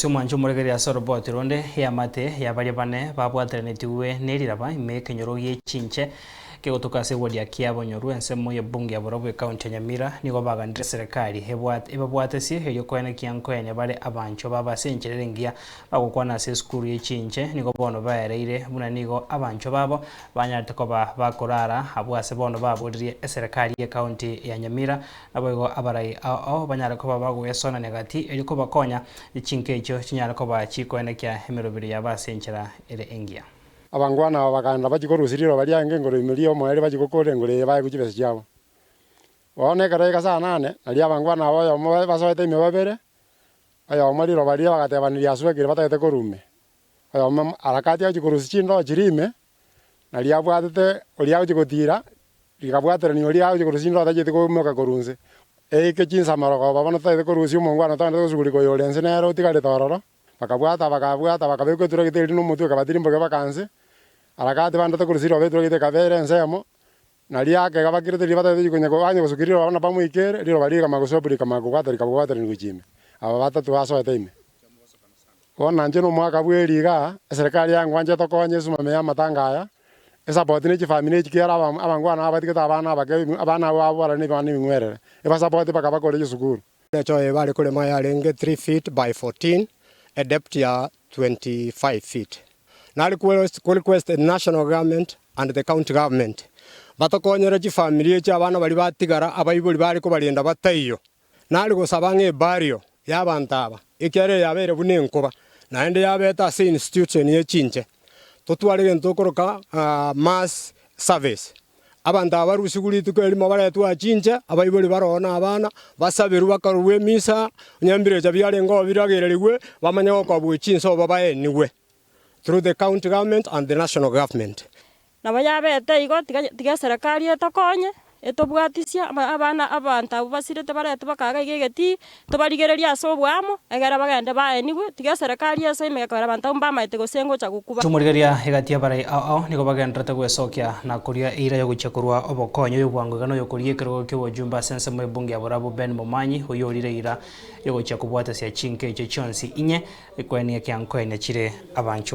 Ase omwancho omoregereria ase oroboti ronde, eamate ya baria bane babwateranetigwe neriraba ime ekenyoro gie chinche kegotoka ase ewodi ya Kiabonyoru ensemo y'ebunge ya Borabu ekaunti ya Nyamira nigo baganire eserekari ebwate ebabwatesie erio koenekia nkoenia bare abanchwa babo ase enchera ere engiya bagokwana ase esukuru ye chinche nigo bono baereire buna nigo abanchwa babo banyarete koba bakorara abwo ase bono baboririe eserekari y'ekaunti ya Nyamira Naboigo abarai ao ao banyare koba bagoesonania gati, erio kobakonya chinka echio chinyare koba chikoenekia emeroberi yabo ase enchera ere engiya. Abangwana aba bakaenda bachia korusia riroba riaye engoro ime ri'omoerio bachia gokora engoro eye baegwe chibesa chiabo. Bono ekero yaika saa nane, nario abangwana aba oyomo basoete ime babere, oyomo riroba riria bagatebana riaswekire batagete korwa ime. Oyomo harakati agochia korusia chindoo chiria ime, Nario abwatete oria agochia gotiira, rikabwaterania oria agochia korusia chindoo tacheti koimoka korwa inse. Eike chinsamorogoba bono totagete korusia omongwana togende gosugurika oyore inse nere otigarete ororo. Bakabwata, bakabwata, bakabekwa eturageti eria nomotwe ekabatirimbokia baka inse. Harakati bandete korusia riroba eturageti ekaba ere ensemo, nario akega bakirete riria batagete konya banya gosukia riroba buna bamoikeire, riroba rikamanya gosoa rikamanya kobwata rikabwaterania gochia ime. Aba batato basoete ime. Bono nainche nomwaka bw'eeri igaa, eserekari yangwancha etokonye esumame y'amatanga aya, esapoti ne chifamiri echi kiagera abangwana aba batigete abana abake abana abwo babo bare nebana ebing'werere, ebasapoti mpaka bakore chisukuru. Echoe bare korema yarenge 3 feet by 14, a depth ya 25 feet. Na request the national government and the county government batokonyere chifamiri echi abana baria batigara abaibori bare kobarenda bataiyo. Nare gosaba ng'a ebario y'abanto aba, ekiagera eye yabeire buna enkoba, naende yabete ase institution ye chinche, totware egento tokoroka mass service. Abanto aba barusigwe rituko erimo baretwe aa chinche, abaibori baroo na abana, basaberwe bakarorwa emisa, onye ebirecha biarenge oo biragererigwe, bamanye gokobwa chinse obo baenigwe through the county government and the national government. Nabo yabete igo, tiga tiga eserekari etokonye, etobwatisie aba abana abanto abwo basirete baretwe bakaga iga egetii, tobarigererie ase oboamo, egere bagende baenigwe, tiga eserekari esoime gekogera abanto abwo mbamaete gose ngocha gokuba. Chimorigeria egati y'abarai ao ao nigo bagendererete gwesokia na koria eira y'ogochia korwa obokonyi oyobwango iga noyokoria ekerogo ki'obojumbe ase ensemo y'ebunge ya Borabu Ben Momanyi oyio orire eira y'ogochia kobwatesia chinka echio chionsi inye koenia ekiankoenia chire abanchwa.